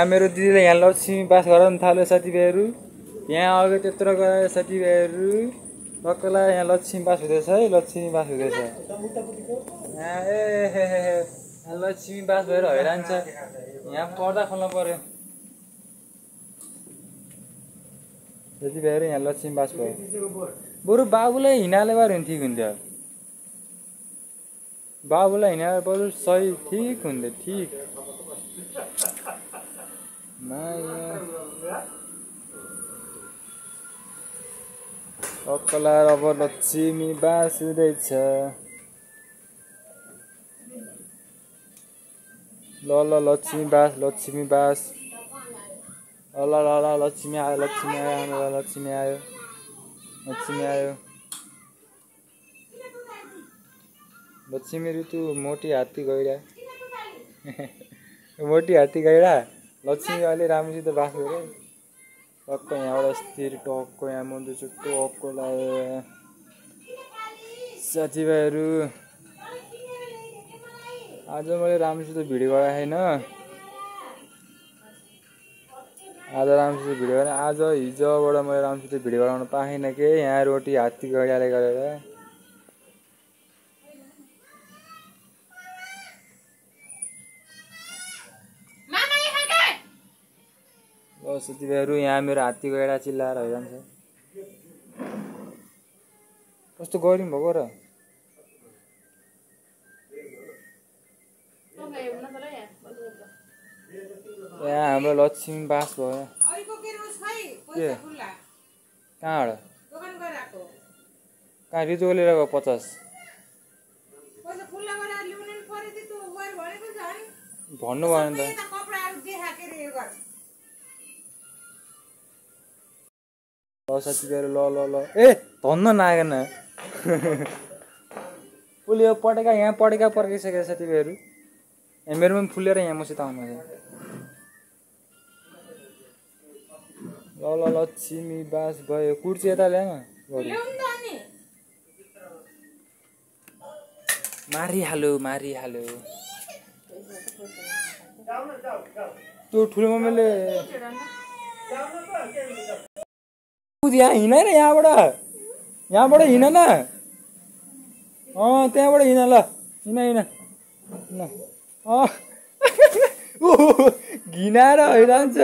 मेरो दिदीले यहाँ लक्ष्मी बास गराउन थाल्यो साथीभाइहरू। यहाँ अघि त्यत्रो गएर साथीभाइहरू पक्कला यहाँ लक्ष्मी बास हुँदैछ है, लक्ष्मी बास हुँदैछ यहाँ। यहाँ लक्ष्मी बास भएर हैरान छ। यहाँ पर्दा खोल्नु पर्यो साथीभाइहरू। यहाँ लक्ष्मी बास भयो। बरु बाबुलाई हिँडाले भएर ठिक हुन्थ्यो। बाबुलाई हिँडाले बरु सही ठिक हुन्थ्यो। ठिक पक्कला अब लक्ष्मी बास हुँदैछ। ल ल लक्ष्मी बास, लक्ष्मी बास। ल ल ल लक्ष्मी आयो, लक्ष्मी आयो, लक्ष्मी आयो, लक्ष्मी आयो। लक्ष्मी ऋतु मोटी हात्ती गैडा मोटी हात्ती गैडा। लक्ष्मी अलि राम्रोसित बास गरे टक्क यहाँबाट स्थिर टक्क यहाँ मुन्टु चुट्टो टक्क लाग्यो साथीभाइहरू। आज मैले राम्रोसित भिडियो गराएको छैन। आज राम्रोसित भिडियो गरेँ। आज हिजोबाट मैले राम्रोसित भिडियो गराउन पाएन के यहाँ रोटी हात्ती गैडाले गरेर। साथीभाइहरू यहाँ मेरो हात्ती गैडा चिल्लाएर हैरान छ। कस्तो गरिम भएको र। यहाँ हाम्रो लक्ष्मी बास भयो। के कहाँबाट कहाँ रितुको लिएर गयो 50 भन्नु भएन त। साथीभाइहरू ल ल ल ए धन्न नागेन फुल यो पटेका यहाँ पटेका पर्किसक्यो साथीभाइहरू। यहाँ मेरोमा पनि फुलेर यहाँ मसित आउनु ल ल लक्ष्मी बास भयो। कुर्ची यता ल्याएन मारिहाल्यो मारिहाल्यो। त्यो ठुलो मम्मीले यहाँ हिँड र यहाँबाट हिँड न। त्यहाँबाट हिँड ल हिँड हिँड हिँड। घिनाएर हैरान छ,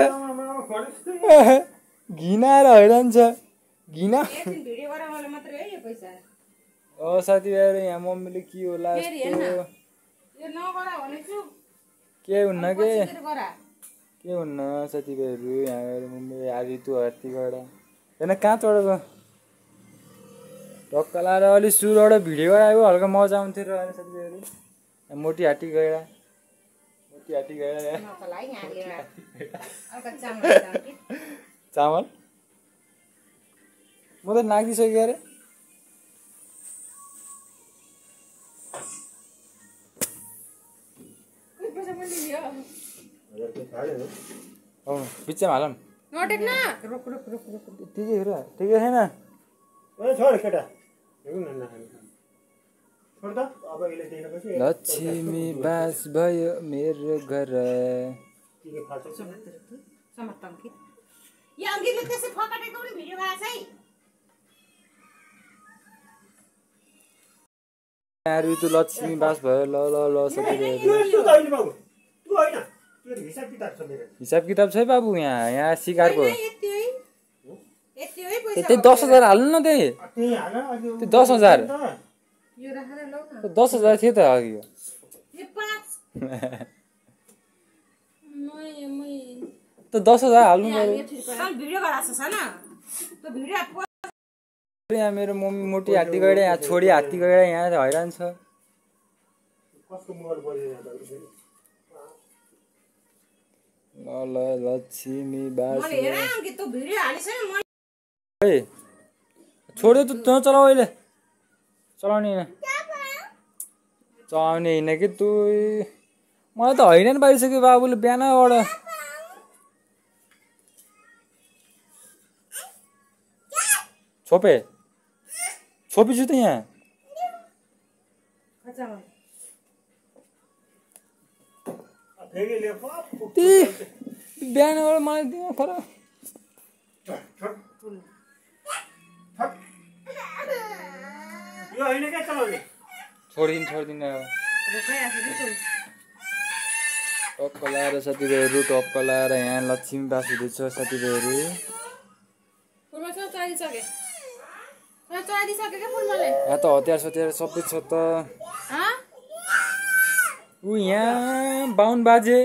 घिनाएर हैरान छ। घिना साथीभाइहरू यहाँ मम्मीले के होला यस्तो के हुन्न के हुन्न साथीभाइहरू। यहाँ मम्मीले आरितु हात्ती गएर होइन कहाँ चढेको टक्क लाएर अलिक सुरुबाट भिडियो गरायो हल्का मजा आउँथ्यो र साथीभाइहरू। मोटी हात्ती गएर मोटी हात्ती गएर चामल म त नागिसक्यो अरे। बिचमा हालौँ ठिकै हो र ठिकै छैन। लक्ष्मी बास भयो मेरो घर। ऋतु लक्ष्मी बास भयो। ल ल ल साथीभाइहरू हिसाब किताब छ है बाबु। यहाँ सिकारको त्यही 10,000 हाल्नु न। त्यही 10,000 10,000 थियो त अघि। त 10,000 हाल्नु पर्यो। यहाँ मेरो मम्मी मोटी हात्ती गएर यहाँ छोडी हात्ती गएर यहाँ हैरान छ। ल ल लक्ष्मी बास छोड्यो त चलाऊ अहिले चलाउने होइन चलाउने होइन कि तँ। मलाई त हैरान पारिसक्यो बाबुले बिहानबाट। छोपे छोपिछु त यहाँ बिहानबाट मलाई दिनु खरा यो हैन के चलाउने छोडिदिन टक्क लाएर साथीभाइहरू टक्क लाएर यहाँ लक्ष्मी बास हुँदैछ साथीभाइहरू यहाँ त हतियार सतियार सबै छ त ऊ यहाँ 52 बाजे